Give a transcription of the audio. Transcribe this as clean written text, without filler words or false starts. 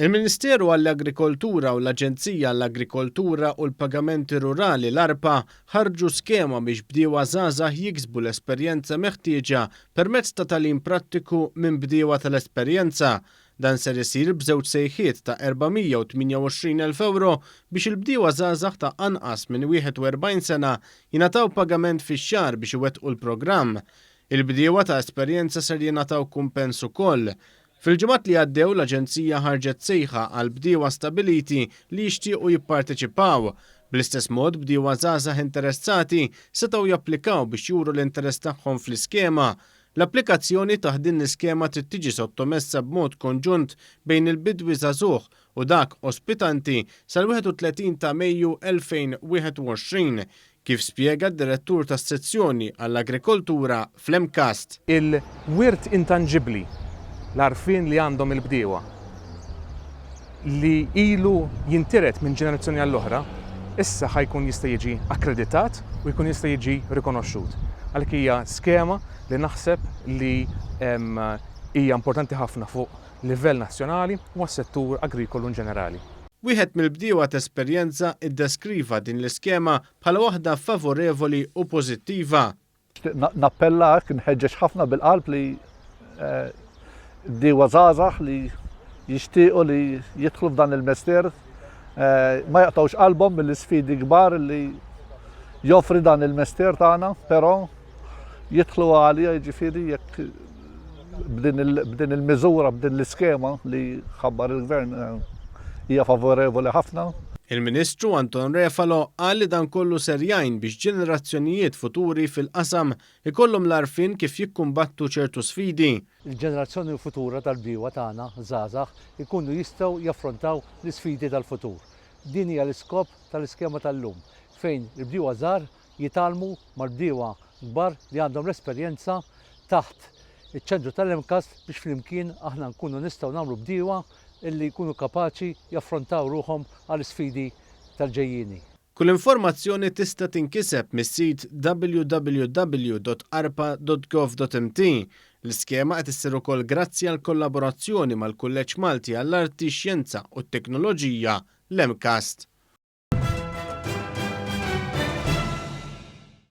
Il-Ministeru għall-Agrikoltura u l-Aġenzija għall-Agrikoltura u l-Pagamenti Rurali, l-ARPA, ħarġu skema biex bdiewa żgħażagħ jiksbu l-esperjenza meħtieġa permezz ta' tagħlim prattiku minn bdiewa tal-esperjenza. Dan ser isir b'żewġ sejħiet ta' 428,000 ewro biex il-bdiewa żgħażagħ ta' anqas minn 41 sena jingħataw pagament fix-xahar biex iwettqu l-programm. Il-bdiewa ta' esperjenza ser jingħataw kumpens ukoll. Fil-ġimgħat li għaddew l-Aġenzija ħarġet sejħa għal bdiewa stabiliti li jixtiequ jipparteċipaw. Bl-istess mod bdiewa żgħażagħ interessati setgħu japplikaw biex juru l-interess tagħhom fl-iskema. L-applikazzjoni taħt din l-iskema trid tiġi sottomessa b'mod konġunt bejn il-bidwi żagħżugħ u dak ospitanti sal-31 ta' Mejju 2021, kif spjega d-Direttur tas-Sezzjoni għall-Agrikoltura fl-MCAST. Il-wirt intanġibbli, l-għarfien li għandhom il-bdiewa, li ilu jintiret minn ġenerazzjoni għall-oħra, issa ħa jkun jista' jiġi akkreditat u jkun jista' jiġi rikonoxxut. Għalhekk hija skema li naħseb li hija importanti ħafna fuq livell nazzjonali u għas-settur agrikolu inġenerali. Wieħed mill-bdiewa t'esperjenza iddeskriva din l-iskema bħala waħda favorevoli u pożittiva. Nixtieq nappella hekk, inħeġġeġ ħafna bil-qalb li bdiewa żgħażagħ li jixtiequ li jidħlu f'dan il-mestier ma jaqtgħux qalbhom mill-isfidi kbar li joffri dan il-mestier tagħna, però jidħlu għalija jiġifieri jekk b'din il-miżura, b'din l-iskema li ħabbar il-Gvern hija favorevoli ħafna. Il-Ministru Anton Refalo qal li dan kollu ser jgħin biex ġenerazzjonijiet futuri fil-qasam ikollhom l-għarfien kif jikkumbattu ċertu sfidi. Il-ġenerazzjoni futura tal-bdiewa tagħna żgħażagħ ikunu jistgħu jaffrontaw l-isfidi tal-futur. Din hija l-iskop tal-iskema tal-lum fejn il-bdiewa żgħar jitgħallmu mal-bdiewa kbar li għandhom l-esperjenza taħt iċ-ċentru tal-MCAST biex flimkien aħna nkunu nistgħu nagħmlu bdiewa illi jkunu kapaċi jaffrontaw ruħhom għall-isfidi tal-ġejjieni. Kull informazzjoni tista' tinkiseb mis-sit www.arpa.gov.mt. L-iskema qed issir ukoll grazzi għall-kollaborazzjoni mal-Kulleġġ Malti għall-Arti, Xjenza u t-Teknoloġija, l-MCAST.